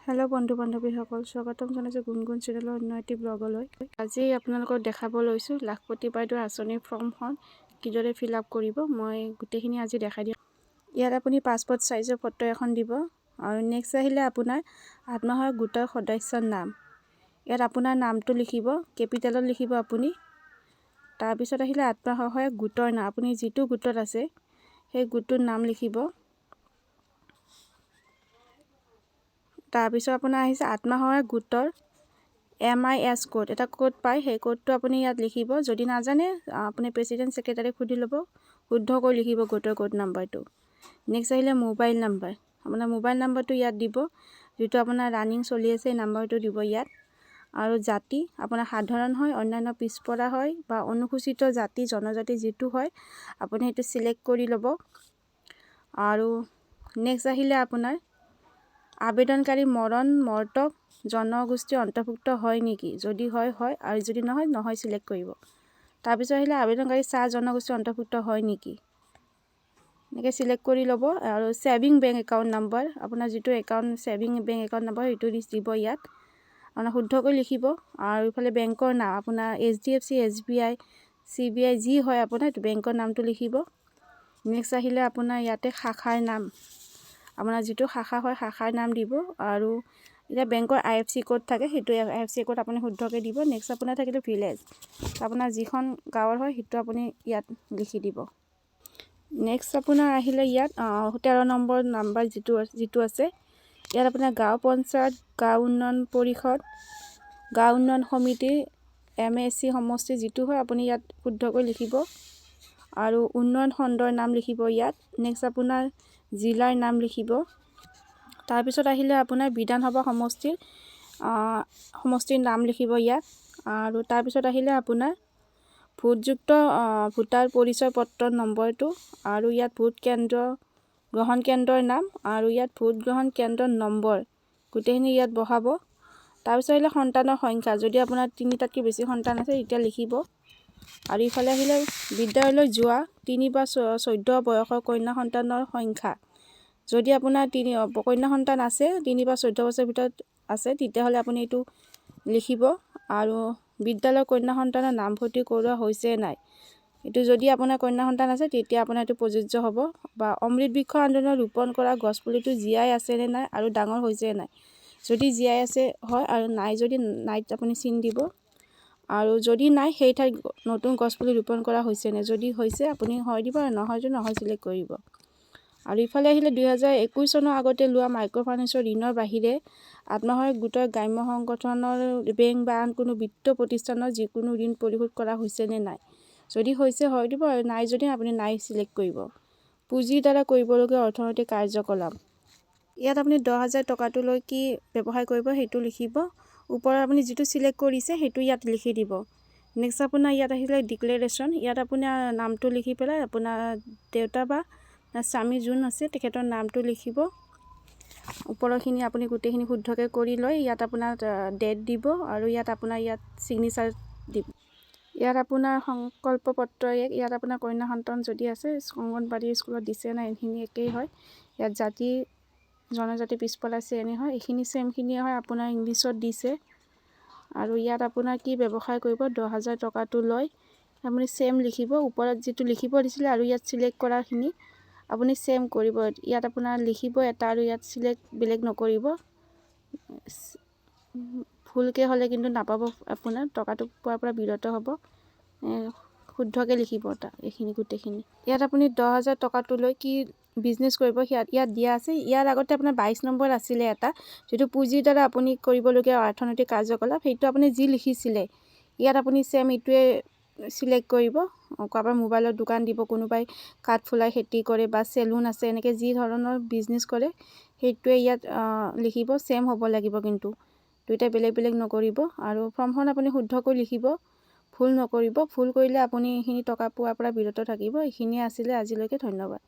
Hello' বন্ধু বান্ধৱীসকল, স্বাগতম জনাইছোঁ গুণগুণ চেনেলৰ অন্য এটি ব্লগলৈ। আজি আপোনালোকক দেখাব লৈছোঁ লাখপতি বাইদেউৰ আঁচনিৰ ফৰ্মখন কিদৰে ফিল আপ কৰিব, মই গোটেইখিনি আজি দেখাই দিম। ইয়াত আপুনি পাছপৰ্ট চাইজৰ ফটো এখন দিব আৰু নেক্সট আহিলে আপোনাৰ আত্মসহায়ক গোটৰ সদস্যৰ নাম। ইয়াত আপোনাৰ নামটো লিখিব, কেপিটেলত লিখিব আপুনি। তাৰপিছত আহিলে আত্মসহায়ক গোটৰ নাম, আপুনি যিটো গোটত আছে সেই গোটটোৰ নাম লিখিব। তাৰপিছত আপোনাৰ আহিছে আত্মসহায়ক গোটৰ MIS code, এটা কোড পায়, সেই কোডটো আপুনি ইয়াত লিখিব। যদি নাজানে আপুনি প্ৰেচিডেণ্ট ছেক্ৰেটাৰীক সুধি ল'ব, শুদ্ধকৈ লিখিব গোটৰ কোড নাম্বাৰটো। নেক্সট আহিলে মোবাইল নাম্বাৰ, আপোনাৰ মোবাইল নাম্বাৰটো ইয়াত দিব, যিটো আপোনাৰ ৰানিং চলি আছে সেই নাম্বাৰটো দিব ইয়াত। আৰু জাতি আপোনাৰ সাধাৰণ হয়, অন্যান্য পিছপৰা হয় বা অনুসূচিত জাতি জনজাতি যিটো হয় আপুনি সেইটো চিলেক্ট কৰি ল'ব। আৰু নেক্সট আহিলে আপোনাৰ আবেদনকাৰী মৰণ মৰ্তক জনগোষ্ঠীৰ অন্তৰ্ভুক্ত হয় নেকি, যদি হয় হয় আৰু যদি নহয় নহয় চিলেক্ট কৰিব। তাৰপিছত আহিলে আবেদনকাৰী চাহ জনগোষ্ঠীৰ অন্তৰ্ভুক্ত হয় নেকি, এনেকৈ চিলেক্ট কৰি ল'ব। আৰু ছেভিং বেংক একাউণ্ট নাম্বাৰ, আপোনাৰ যিটো account saving bank account number সেইটো দিব ইয়াত, আপোনাৰ শুদ্ধকৈ লিখিব। আৰু ইফালে বেংকৰ নাম আপোনাৰ HDFC, SBI, CBI যি হয় আপোনাৰ বেংকৰ নামটো লিখিব। নেক্সট আহিলে আপোনাৰ ইয়াতে শাখাৰ নাম, আপোনাৰ যিটো শাখা হয় শাখাৰ নাম দিব। আৰু এতিয়া বেংকৰ IFC code থাকে, সেইটো IFC code আপুনি শুদ্ধকৈ দিব। নেক্সট আপোনাৰ থাকিলে ভিলেজ, আপোনাৰ যিখন গাঁৱৰ হয় সেইটো আপুনি ইয়াত লিখি দিব। নেক্সট আপোনাৰ আহিলে ইয়াত 13 নম্বৰ নাম্বাৰ যিটো আছে ইয়াত আপোনাৰ গাঁও পঞ্চায়ত, গাঁও উন্নয়ন পৰিষদ, গাঁও উন্নয়ন সমিতি, MAC সমষ্টি যিটো হয় আপুনি ইয়াত শুদ্ধকৈ লিখিব। আৰু উন্নয়ন খণ্ডৰ নাম লিখিব ইয়াত। নেক্সট আপোনাৰ জিলাৰ নাম লিখিব। তাৰপিছত আহিলে আপোনাৰ বিধানসভা সমষ্টিৰ নাম লিখিব ইয়াত। আৰু তাৰপিছত আহিলে আপোনাৰ ভোটযুক্ত ভোটাৰ পৰিচয় পত্ৰৰ নম্বৰটো, আৰু ইয়াত ভোট কেন্দ্ৰ গ্ৰহণ কেন্দ্ৰৰ নাম, আৰু ইয়াত ভোট গ্ৰহণ কেন্দ্ৰৰ নম্বৰ গোটেইখিনি ইয়াত বহাব। তাৰপিছত আহিলে সন্তানৰ সংখ্যা, যদি আপোনাৰ 3টাতকৈ বেছি সন্তান আছে তেতিয়া লিখিব। আৰু ইফালে আহিলে বিদ্যালয়লৈ যোৱা 3 বা 14 বয়সৰ কন্যা সন্তানৰ সংখ্যা, যদি আপোনাৰ 3 কন্যা সন্তান আছে 3 বা 14 বছৰৰ ভিতৰত আছে তেতিয়াহ'লে আপুনি এইটো লিখিব। আৰু বিদ্যালয়ৰ কন্যা সন্তানৰ নামভৰ্তি কৰোৱা হৈছে নাই, এইটো যদি আপোনাৰ কন্যা সন্তান আছে তেতিয়া আপোনাৰ এইটো প্ৰযোজ্য হ'ব। বা অমৃত বৃক্ষ আন্দোলনত ৰোপণ কৰা গছপুলিটো জীয়াই আছেনে নাই আৰু ডাঙৰ হৈছে নাই, যদি জীয়াই আছে হয় আৰু নাই যদি নাইত আপুনি চিন দিব। আৰু যদি নাই সেই ঠাইত নতুন গছপুলি ৰোপণ কৰা হৈছে নাই, যদি হৈছে আপুনি হয় দিব আৰু নহয় যদি নহয় চিলেক্ট কৰিব। আৰু ইফালে আহিলে 2021 চনৰ আগতে লোৱা মাইক্ৰ' ফাইনেন্সৰ ঋণৰ বাহিৰে আত্মসহায়ক গোটৰ গ্ৰাম্য সংগঠনৰ বেংক বা আন কোনো বিত্তীয় প্ৰতিষ্ঠানৰ যিকোনো ঋণ পৰিশোধ কৰা হৈছে নে নাই, যদি হৈছে হয় দিব আৰু নাই যদি আপুনি নাই চিলেক্ট কৰিব। পুঁজিৰ দ্বাৰা কৰিবলগীয়া অৰ্থনৈতিক কাৰ্যকলাপ, ইয়াত আপুনি 10,000 টকাটো লৈ কি ব্যৱসায় কৰিব সেইটো লিখিব। ওপৰত আপুনি যিটো চিলেক্ট কৰিছে সেইটো ইয়াত লিখি দিব। নেক্সট আপোনাৰ ইয়াত আহিলে ডিক্লেৰেশ্যন, ইয়াত আপোনাৰ নামটো লিখি পেলাই আপোনাৰ দেউতা বা স্বামী যোন আছে তেখেতৰ নামটো লিখিব। ওপৰৰখিনি আপুনি গোটেইখিনি শুদ্ধকৈ কৰি লৈ ইয়াত আপোনাৰ ডেট দিব আৰু ইয়াত আপোনাৰ ইয়াত ছিগনেচাৰ দিব। ইয়াত আপোনাৰ সংকল্প পত্ৰ এক, ইয়াত আপোনাৰ কন্যা সন্তান যদি আছে অংগনবাড়ী স্কুলত দিছে নাই এইখিনি একেই হয়। ইয়াত জাতি জনজাতি পিছপৰা শ্ৰেণী হয়, এইখিনি ছেমখিনিয়ে হয়, আপোনাৰ ইংলিছত দিছে। আৰু ইয়াত আপোনাৰ কি ব্যৱসায় কৰিব 10,000 টকাটো লৈ আপুনি ছেম লিখিব, ওপৰত যিটো লিখিব দিছিলে আৰু ইয়াত চিলেক্ট কৰাখিনি আপুনি ছেম কৰিব। ইয়াত আপোনাৰ লিখিব এটা আৰু ইয়াত চিলেক্ট বেলেগ নকৰিব, ভুলকৈ হ'লে কিন্তু নাপাব, আপোনাৰ টকাটো পোৱাৰ পৰা বিৰত হ'ব। শুদ্ধকৈ লিখিব এইখিনি গোটেইখিনি। ইয়াত আপুনি 10,000 টকাটো লৈ কি বিজনেছ কৰিব ইয়াত দিয়া আছে। ইয়াৰ আগতে আপোনাৰ 22 নম্বৰ আছিলে এটা, যিটো পুঁজিৰ দ্বাৰা আপুনি কৰিবলগীয়া অৰ্থনৈতিক কাৰ্যকলাপ, সেইটো আপুনি যি লিখিছিলে ইয়াত আপুনি ছেম এইটোৱে চিলেক্ট কৰিব। কাৰোবাৰ মোবাইলৰ দোকান দিব, কোনোবাই কাঠফুলাৰ খেতি কৰে বা চেলুন আছে, এনেকৈ যি ধৰণৰ বিজনেছ কৰে সেইটোৱে ইয়াত লিখিব। ছেম হ'ব লাগিব কিন্তু, দুয়োটাই বেলেগ বেলেগ নকৰিব। আৰু ফৰ্মখন আপুনি শুদ্ধকৈ লিখিব, ভুল নকৰিব। ভুল কৰিলে আপুনি এইখিনি টকা পোৱাৰ পৰা বিৰত থাকিব। এইখিনিয়ে আছিলে আজিলৈকে, ধন্যবাদ।